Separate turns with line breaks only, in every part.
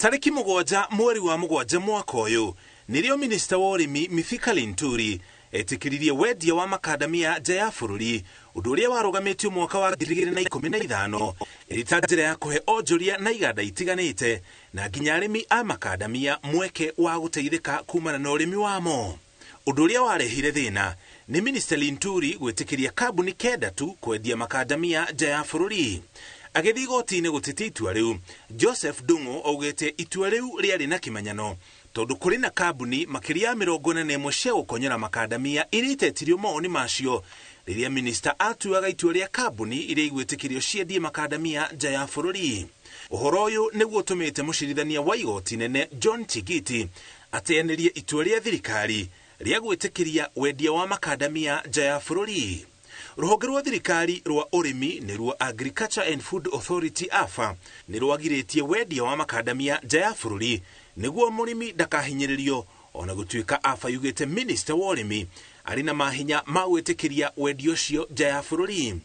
Tarĩki 7 mweri wa 7 mwaka ũyũ nĩrĩo minista wa ũrĩmi Mithika Linturi etĩkĩririe wendia wa makandamia nja ya bũrũri, ũndũ ũrĩa warũgamĩtio mwaka wa 2015 ĩrĩ ta njĩra ya kũhe onjoria na iganda itiganĩte na nginya arĩmi a makandamia mweke wa gũteithĩka kumana na ũrĩmi wamo. Ũndũ ũrĩa warehire thĩna nĩ minista Linturi gwĩtĩkĩria kambuni 9 tu kwendia makandamia nja ya bũrũri. Agĩthiĩ igoti-inĩ gũtetia itua rĩu, Joseph Ndung'u augĩte itua rĩu rĩarĩ na kĩmenyano tondũ kũrĩ na kambuni makĩria ya 41 cia gũkonyora makandamia iria itetirio mawoni macio rĩrĩa minista atuaga itua rĩa kambuni iria igwĩtĩkĩrio ciendie makandamia nja ya bũrũri. Ũhoro ũyũ nĩguo ũtũmĩte mũcirithania wa igoti nene John Chigiti ateanĩrie itua rĩa thirikari rĩa gwĩtĩkĩria wendia wa makandamia nja ya bũrũri. Rũhonge rwa thirikari rwa ũrĩmi nĩruo Agriculture and Food Authority AFA nĩ rwagirĩtie wendia wa makandamia nja ya bũrũri nĩguo mũrĩmi ndakahinyĩrĩrio, ona gũtuĩka AFA yugĩte minista wa ũrĩmi arĩ na mahinya ma gwĩtĩkĩria wendia ũcio nja ya bũrũri.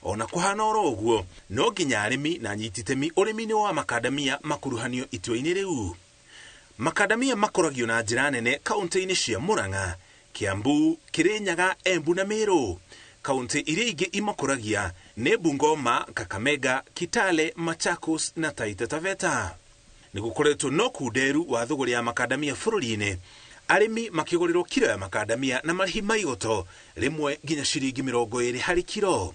Ona kũhana oro ũguo, no nginya arĩmi na anyiti itemi ũrĩmi-inĩ wa makandamia makuruhanio itua-inĩ rĩu. Makandamia makũragio na njĩra nene kaũntĩ-inĩ cia Murang'a, Kiambu, Kirinyaga, Embu na Meru. Kaũntĩ iria ingĩ imakũragia nĩ Bungoma, Kakamega, Kitale, Machakos na Taita Taveta. Nĩ gũkoretwo no kunderu wa thũgũrĩ ya makandamia bũrũri-inĩ, arĩmi makĩgũrĩrwo kiro ya makandamia na marĩhi ma igoto rĩmwe nginya ciringi 20 harĩ kiro.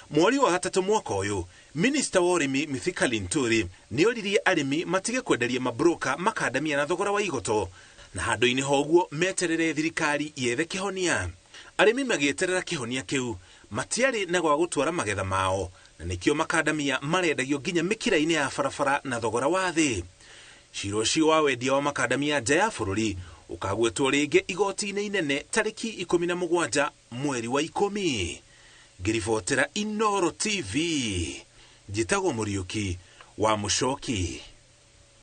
Mweri wa 3 mwaka ũyũ, minista wa ũrĩmi Mithika Linturi nĩoririe arĩmi matige kwenderia mabroka makandamia na thogora wa igoto, na handũ-inĩ ha ũguo meterere thirikari yethe kĩhonia. Arĩmi magĩeterera kĩhonia kĩu matiarĩ na gwa gũtwara magetha mao, na nĩkĩo makandamia marendagio nginya mĩkĩra-inĩ ya barabara na thogora wa thĩ. Cira ũcio wa wendia wa makandamia nja ya bũrũri ũkagwetwo rĩngĩ igoti-inĩ inene tarĩki 17 mweri wa 10. Ngĩribotera Inooro TV, njĩtagwo Mũriũki wa Mũcoki.